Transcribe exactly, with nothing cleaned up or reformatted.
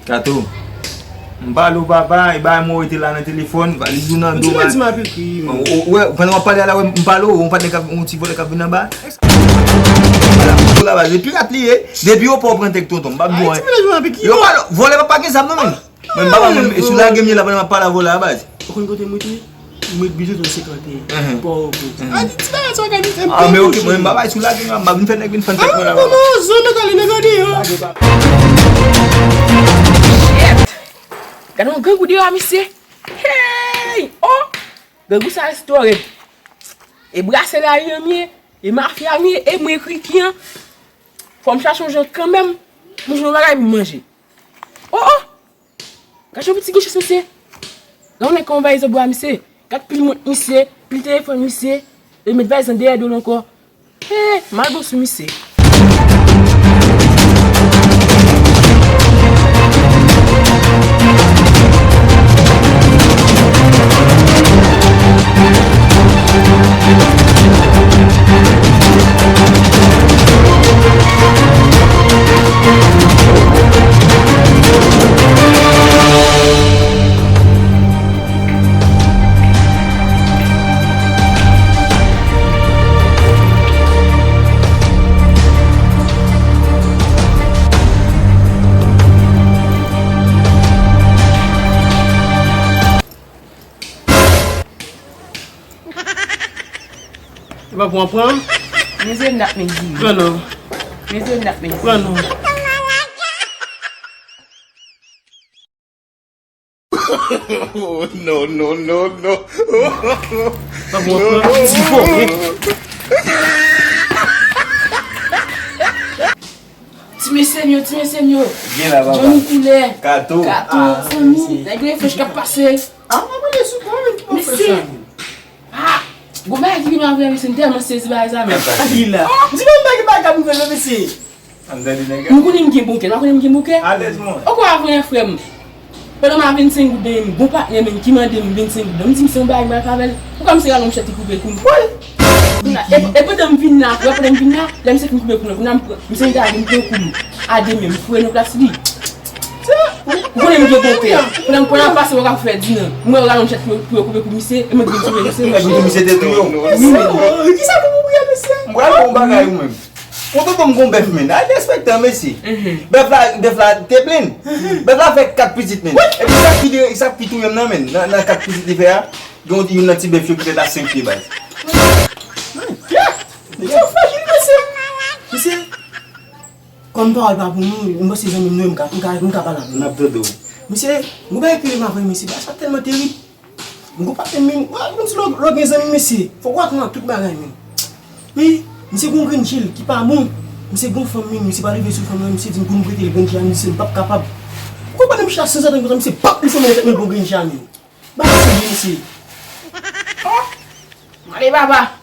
Kato, m pale w papa, e bagay mwen rete la nan telefòn, valiz ou nan do. Ou di m ap ekri, men. Ou wè, pandan w ap pale a la, wè, m pale w, yon patnè k ap, yon ti vòlè k ap vin anba. Ala, vòlè la baz, e pirat li ye. Depi yo pa w pran tèk tonton, m p ap di w anyen. Yo pa, vòlè pa, pa gen zam non, men. Men m papa, mwen, e sou lage m ye la pandan m ap pale a vòlè a baz. Ou konn kote m rete? M ret Bizoton senkanteyen. Pòtoprens. A di ti bagay sa w ka di. Ah, men ok, mwen m pa bay sou lage m, m pa vin fè nèg vin fann tèt mwen la. Kòman yon zon nèg ale nèg an deyò? Gade yon grangou deyò a, mesye. Hey! Oh! Grangou sa rete twò rèd. E brasè lari an m ye, e mafya m ye, e mwen Ricky an. Fò m chache yon jan kanmenm pou m jwenn yon bagay pou m manje. Oh, oh! Gad yon piti gen chans, mesye. Gad yon nèg k anvayi zòt bwa, mesye. Gad pil mont misye, pil telefòn misye, e met valiz nan dèyè do l ankò. Hey, m al bon sou misye. E pa pou w pran? Mezye n ap mezire. Pran non. Mezye n ap mezire. Pran non. Oh, no, no, no, no. Pa pou w pran. Ti mesye m yo, ti mesye m yo. Gen la, papa. Johnny Koulè. Kato. Kato, ah, fanmi. Mesye. Nèg yo reflechi k ap pase. Ah, mwen mande sou kò, men ki pou fè sa, men. Ah, gon bagay ki rive avè misye, m tèlman sezi bagay sa, men. Ann li la. Di mwen m pa gen bagay k ap rive non, mesye. Ann tande nèg la. M konnen m gen bon kè, m pa konnen m gen bon kè. Alèz mwen. Ou kwè avè frè m. Pandan m a vennsenk goud nan men m, gon patnè menm ki mande m vennsenk goud. M di misye yon bagay m pral fè avè l. Ou kwè misye rale yon machèt li koupe kou m. Wi. E, e pandan m vin la, ou wè pandan m vin la, lè misye fin koupe kou m, kounye a m pran, misye ta vin pran kou m a de men m, foure nan plas li. Ou konnen m gen bon kè. Pandan m pran pase, ou ka fè di nan. Mwen rale yon machèt pou, pou yo koupe kou misye, e mwen vin touye misye. Mwen vin touye misye tèt ou yo. Wi, men. Kisa pou pou priye misye? M pral fè yon bagay ou menm. Ou tonton m gon bèf, men. Al respekte, mesye. Bèf la, bèf la te plen. Bèf la fè kat pitit, men. Epi sa k pi de, sa k pi touye m nan, men. Nan, nan kat pitit li fè a, gen yon, youn nan ti bèf yo poutèt a senk pye, baz. Mesye, ou frajil, mesye. Mesye, kòm pawòl pa pou nou, m panse zanmi m nou, m ka, m ka, m ka pale avè l. N ap tande w. Mesye, m gon bagay ki rive m avè l, mesye, bagay sa tèlman terib. M gon patnè m, menm, wè, menm si lè w gen zanmi, mesye, fòk w aprann ak tout bagay, menm. Wi, misye gon grenn je l ki pa bon. Misye gon fanm, menm, misye pa leve sou fanm nan, misye di m pou m prete l grenn je a, misye di m p ap kapab. Ou konprann, m chita sanzantan konsa, misye pap, misye mete tèt mwen bon grenn je a, menm. Bagay serye, mesye. Oh! Mande papa.